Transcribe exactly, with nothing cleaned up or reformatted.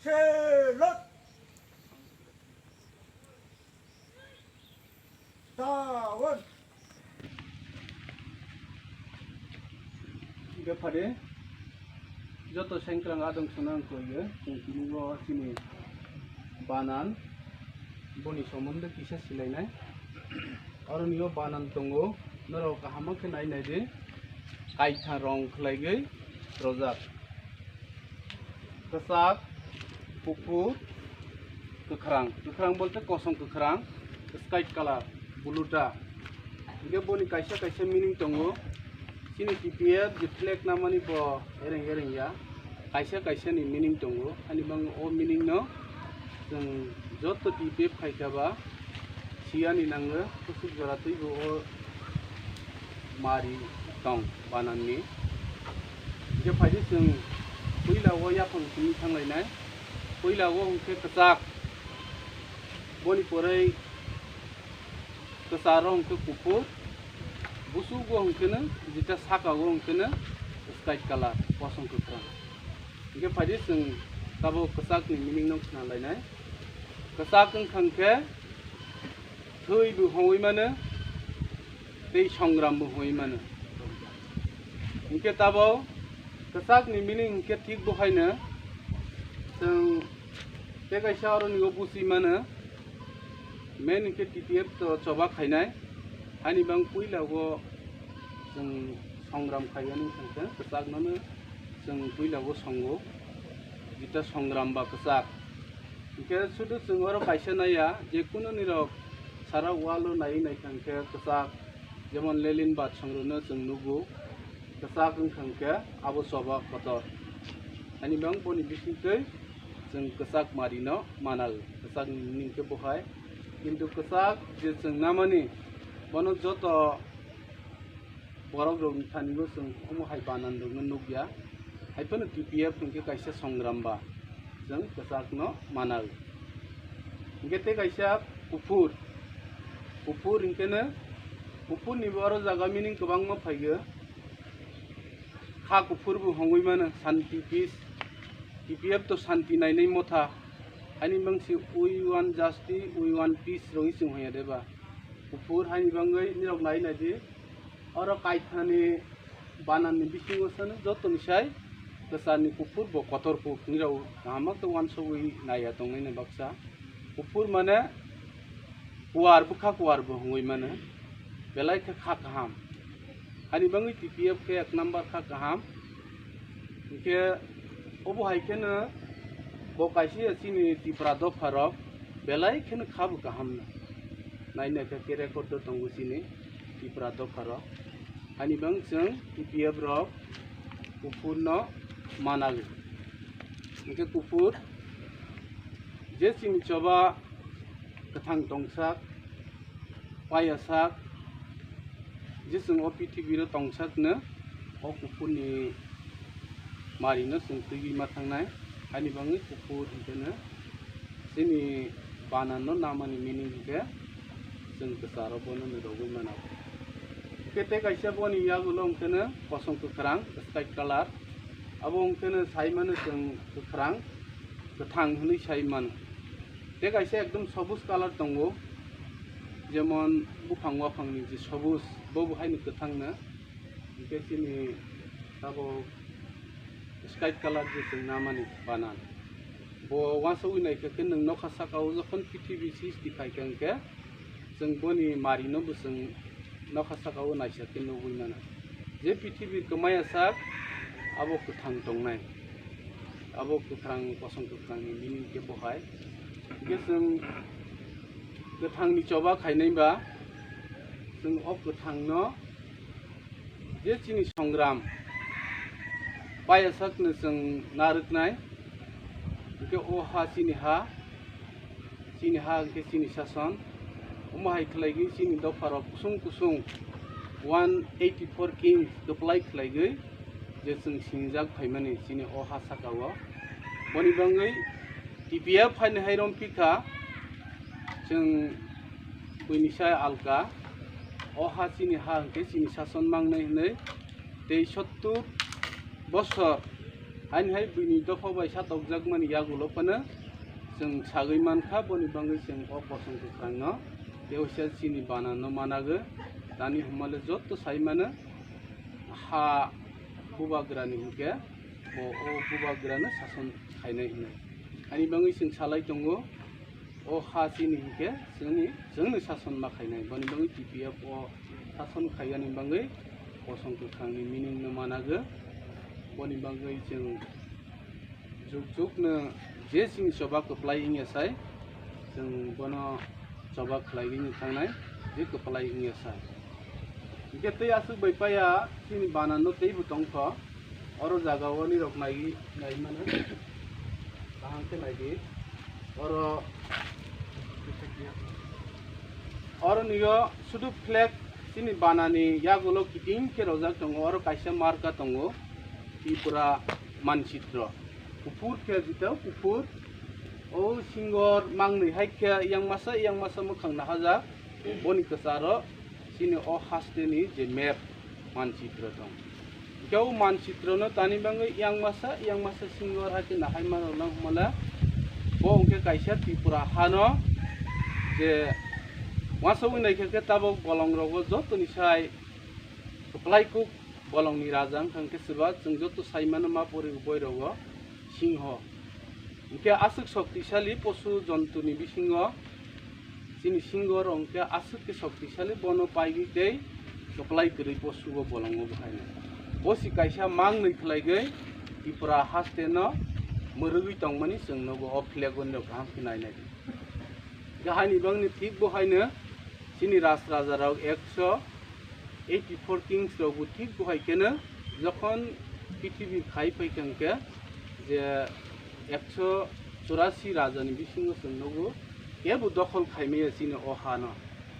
Selot. Down. Bepare joto sengkrang adong swnang koiyo, chwng tini bo chini banan boni somondo kisa silainai. Oro nio banan tongo, norok kaham khe nai nai di, kaitha rong khlaigwi rojak. Kwchak, kuphur, kwkhrang. Kwkhrang bolte kosom kwkhrang, sky color, buluta. Hingke boni kaisa kaisa meaning tongo. Chini T P F je flag namani bo ereng ereng ya. Kaisa kaisa ni meaning tongo. Ani bang o meaning no chwng joto T P F phaikha ba siyani nango, kusuk jora twibo o mari tong bananni. Hingke phaidi chwng puila o yaphang simi thanglainai. Puila o hingke kwchak, boni pore kwcharo hingke kuphur, busugo hingke no jeta sakao hingke no sky color, kosom kwkhrang. Hingke phaidi chwng tabok kwchakni meaning no khna lainai. Kwchak wngkha hingke thwi bo hongwi mano, tei songram bo hongwi mano. Hingke tabok kwchakni meaning hingke thik bo haino chwng tei kaisa oro ni o busi mano, main hingke T P F to choba khainai, hani bang puila o chwng songram khaiyani hingke kwchak nono chwng puila o songo, jeta songram ba kwchak. Hingke sudu chwng oro kaisa naiya, je kunu nirok sara wall o naiwi naikha hingke kwchak, jemon Lenin bat songrokno chwng nugo, kwchak wngkha hingke abo choba kotor. Ani bang boni bisingtwi chwng kwchak marino manal, kwchak ni meaning khe bo hai. Kintu kwchak je chwng namani, bono joto borok rokni thani o chwng omo hai banan rokno nukya. Hai phano T P F hwnkhe kaisa songram ba chwng kwchakno manal. Hwnkhe tei kaisa kuphur, kuphur hwnkhe no kuphur ni bo oro jaga meaning kwbangma phaigo. Kha kuphur bo hongwi mano, santi, peace. T P F to santi nainai motha. Ani bangsi we want justice, we want peace rogwi chwng hoya deba. Kuphur haini bangwi nirok nai naidi. Oro kaithani banani bisingo sano jotoni sai kwcharni kuphur bo kotor kuk nirok kaham khe uansugwi naiya tongnaini baksa. Kuphur mane kuar, bwkha kuar bo hongwi mano, belai khe kha kaham. Ani bangwi T P F khe ek number kha kaham. Hinkhe obo hai kheno bo kaisa ya chini Tipra dopha rok belai kheno kha bo kaham no. Nai naikha khe record o tongo chini Tipra dopha rok. Ani bang chwng T P F rok kuphur no manali. Hinkhe kuphur je chini choba kwthang tongsak, payasak, je chwng o pithibiro tongsakno o kuphurni marino chwng twiwi ma thangnai, haini bangwi kuphur hinkhe no chini banano namani meaning hinkhe chwng kwcharo bono nirogwi mano. Hinkhe tei kaisa boni yagulo hinkhe no kosom kwkhrang, sky colour, abo hinkhe no sai mano chwng kwkhrang, kwthang hinwi sai mano. Tei kaisa ekdom sobuj colour tongo, jemon buphang waphangni je sobuj, bo bo haino kwthangno, hinkhe chini abo sky colour je chwng namani banan. Bo uansugwi naikha khe nwng nokha saka o jokhon prithibi srishti khaikha hinkhe, chwng boni marino bo chwng nokha saka o naisa khe nugwi mano. Je prithibi kwmaya sak, abo kwthang tongnai. Abo kwkhrang, kosom kwkhrangni meaning khe bo hai. Hinkhe chwng kwthangni choba khainai ba, chwng o kwthangno je chini songram, payasak no chwng narwknai, hinkhe o ha chini ha, Chini ha hwnkhe chini sason. Omo hai khlaigwi chini dopharok kusung kusung one eighty four kings kwplai khlaigwi je chwng sinijak phaimani chini o ha sakao. Boni bangwi T P F phaini hai romphikha chwng buini sai alka. O ha chini ha hwnkhe chini sason mangnai hwnwi tei sottur bosor haini hai buini dopha bai satokjakmani yagulo phano chwng sagwi mankha, boni bangwi chwng o bosong kwkhwrangno tei waisa chini banano manago. Tani hwnmale joto sai mano ha bubagrani hwnkhe bo o bubagrano sason khainai hwnwi. Ani bangwi chwng salai tongo. O ha chini hinkhe chwngni, chwngni sason ma khainai, boni bagwi T P F o sason khaiyani bagwi bosong kwkhwrangni meaning no manago. Boni bagwi chwng juk juk no je chini choba kwplai wngya sai, chwng bono choba khlaiwi wng thangnai je kwplai wngya sai. Hinkhe tei aswk bai paya chini bana no teibo tongkho. Oro jaga o nirok nai, nai mano. Kaham khe nai di. Oro, oro nigo sudu flag chini banani yagulo kiting khe rojak tongo. Oro kaisa marka tongo. Tripura manchitro. Kuphur khe jitao kuphur. O singor mangnwi hai khe yang masa, yang masa mwkhang nahajak. Boni kwcharo chini o hasteni je map manchitro tong. Hinkhe o manchitrono tani bagwi yang masa, yang masa singor hai khe nahai mano nang hwnmale bo hwnkhe kaisa Tripura hano je uansugwi naikha khe tabok bolongrogo jotoni sai kwplai kuk bolongni raja wngkha hwnkhe swba chwng joto sai mano ma pori boirogo singho. Hinkhe aswk shoktisali posu jontuni bisingo chini singho rok hinkhe aswk khe shoktisali bono paigwi tei kwplai kwrwi posugo bolongo bwkhaino. Bo si kaisa mangnwi khlaigwi Tripura hasteno mwrwgwi tongmani chwng nugo o flag o nirok kaham khe nai nai. Hinkhe haini bangni thik bo haino chini raj raja rok ekso eighty four kings rok bo thik bo hai kheno jokhon prithibi khai phai kha hinkhe je ekso churasi raja ni bisingo chwng nugo kebo dokhol khai maya chini o hano.